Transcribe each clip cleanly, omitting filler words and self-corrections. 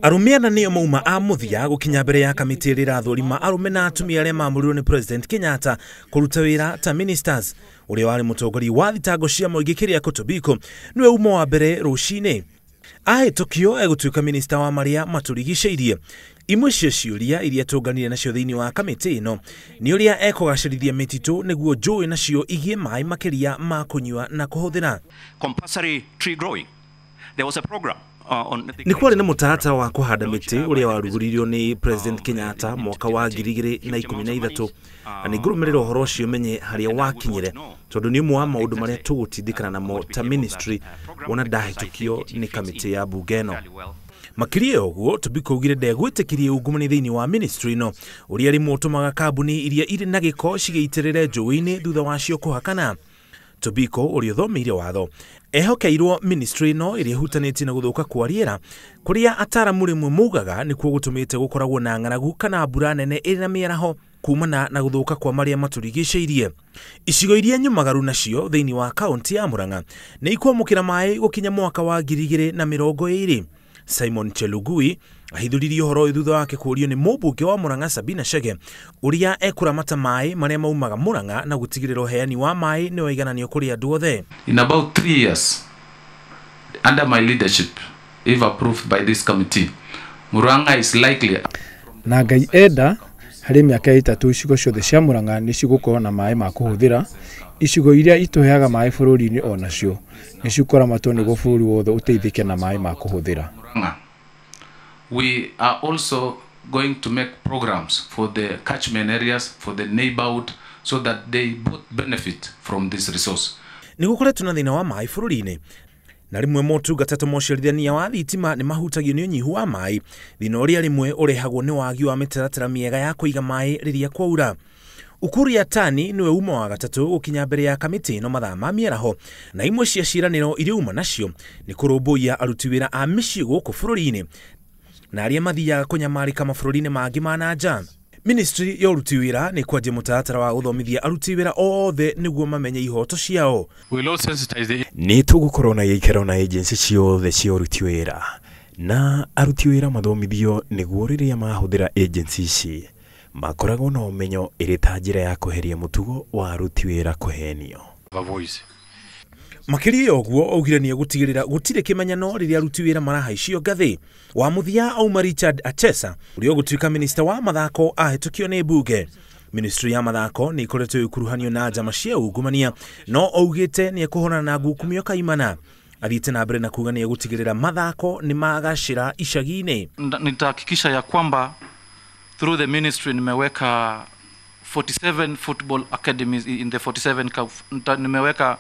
Arũme ana nĩo mauma a mũthia gũkinya mbere ya kamĩtĩ ĩrĩa ĩrathũrima arũme na atumia arĩa maamũrirwo nĩ President Kenyatta kũruta wĩra ta ministers. Ũrĩa warĩ mũtongoria wa thitango cia mũingĩ Keriako Tobiko nĩwe uma wa mbere rũcinĩ. Ahĩtũkio egũtuĩka minista wa marĩa matũrigicĩirie. Imwe cia ciũria iria tũnganire nacio thĩinĩ wa kamĩtĩ ĩno nĩ ũrĩa ekũgacĩrithia mĩtitũ nĩguo njũĩ nacio igĩe maĩ makĩria ma kũnyua na kũhũthĩra. Compulsory tree growing. There was a program. Nĩ kwarĩ na mũtaratara wa kũhanda mĩtĩ ũrĩa warugũririo nĩ President Kenyatta mwaka wa 2013 na nĩ ngũrũmĩrĩra ũhoro ũcio menye harĩa wakinyire tondũ nĩ ũmwe wa maũndũ marĩa tũgũtindĩkana namo ta ministry wona ndahĩtũkio nĩ kamĩtĩ ya bunge ĩno. Makĩria ya ũguo, Tobiko augire ndegwĩtĩkĩria ungumania thĩinĩ wa ministry ĩno ũrĩa rĩmwe ũtũmaga kambuni iria irĩ na gĩko cigĩitĩrĩre njũĩ-inĩ thutha wacio kũhakana. Tobiko ũrĩa ũthomeire watho ehokeirwo ministry ĩno ĩrĩa ĩhutanĩtie na gũthũka kwa rĩera kũrĩa ataaramu rĩmwe maugaga nĩkuo gũtũmĩte gũkoragwo na ng'aragu kana mbura nene ĩrĩ na mĩaraho kumana na gũthũka kwa marĩa matũrigicĩirie. Icigo iria nyumagaru nacio thĩinĩ wa kaunti ya Murang'a nĩ ikwamũkĩra maĩ gũkinya mwaka wa 2020. Simon Chelugui ahithũririe ũhoro ũyũ thutha wake kũũrio nĩ mũmbunge wa Murang'a Sabina Chege ũrĩa ekũramata maĩ marĩa maumaga Murang'a na gũtigĩrĩra ũheani wa maĩ nĩ waigananio kũrĩ andũ othe. In about 3 years, under my leadership, if approved by this committee, Murang'a is likely. Na Ngai enda harĩ mĩaka 3 icigo ciothe cia Murang'a nĩ cigũkorwo na maĩ ma kũhũthĩra. Icigo iria itũheaga maĩ bũrũri-inĩ o nacio nĩ cikũramatwo nĩguo bũrũri wothe ũteithĩke na maĩ ma kũhũthĩra. We are also going to make programs for the catchment areas, for the neighborhood, so that they both benefit from this resource. Nĩ gũkoretwo na thĩna wa maĩ bũrũri-inĩ na rĩmwe motungata ta mũciarithania wa thitima nĩ mahutagio nĩ ũnyihu wa maĩ, thĩna ũrĩa rĩmwe ũrehagwo nĩ wagi wa mĩtaratara mĩega ya kũiga maĩ rĩrĩa kwaura. Ukur Yatani nĩwe uma wa gatatũ gũkinya mbere ya kamĩtĩ ĩno mathaa ma mĩaraho na imwe cia ciĩranĩro iria uma nacio nĩ kũrũmbũiya aruti wĩra a mĩciĩ gũkũ bũrũri-inĩ na arĩa mathiaga kũnyamarĩka mabũrũri-inĩ mangĩ ma na nja. Ministry ya ũruti wĩra nĩ kwanjia mũtaratara wa gũthomithia aruti wĩra othe nĩguo mamenye ihoto ciao. Nĩ tũgũkorwo na gĩikaro na agency ciothe cia ũruti wĩra na aruti wĩra mathomithio nĩguo rĩrĩa mahũthĩra agency ici makoragwo na ũmenyo ĩrĩ ta njĩra ya kweheria mũtugo wa aruti wĩra kũhenio. Makĩria ya ũguo augire nĩ egũtigĩrĩra gũtirĩ kĩmenyano rĩrĩa aruti wĩra marahaicio ngathĩ. Wa mũthia auma Richard Achesa ũrĩa ũgũtuĩka minista wa mathako ahĩtũkio nĩ mbunge. Ministry ya mathako nĩ ĩkoretwo ĩkuruhanio na njama cia ungumania no augĩte nĩ ekũhũrana na ngukumio kaimana. Athiĩte na mbere na kuga nĩ egũtigĩrĩra mathako nĩ magacĩra icagi-inĩ. Nitahakikisha ya kwamba through the ministry nimeweka 47 football academies in the 47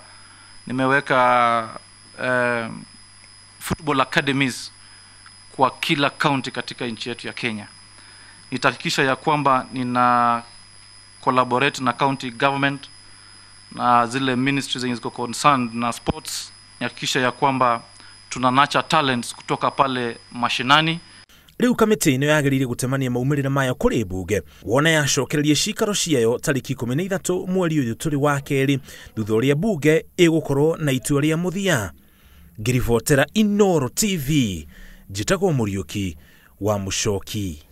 nimeweka football academies kwa kila county katika nchi yetu ya Kenya. Nitahakikisha ya kwamba nina collaborate na county government na zile ministries zenye ziko concerned na sports, nihakikisha ya kwamba tuna nurture talents kutoka pale mashinani. Rĩu kamĩtĩ ĩno yagĩrĩire gũtemania maumĩrĩra mayo kũrĩ mbunge wona yacokereria cikaro ciayo tarĩki 13 mweri ũyũ tũrĩ wa kerĩ thutha ũrĩa mbunge ĩgũkorwo na itua rĩa mũthia. Ngĩribotera Inooro TV, njĩtagwo Mũriũki wa Mũcoki.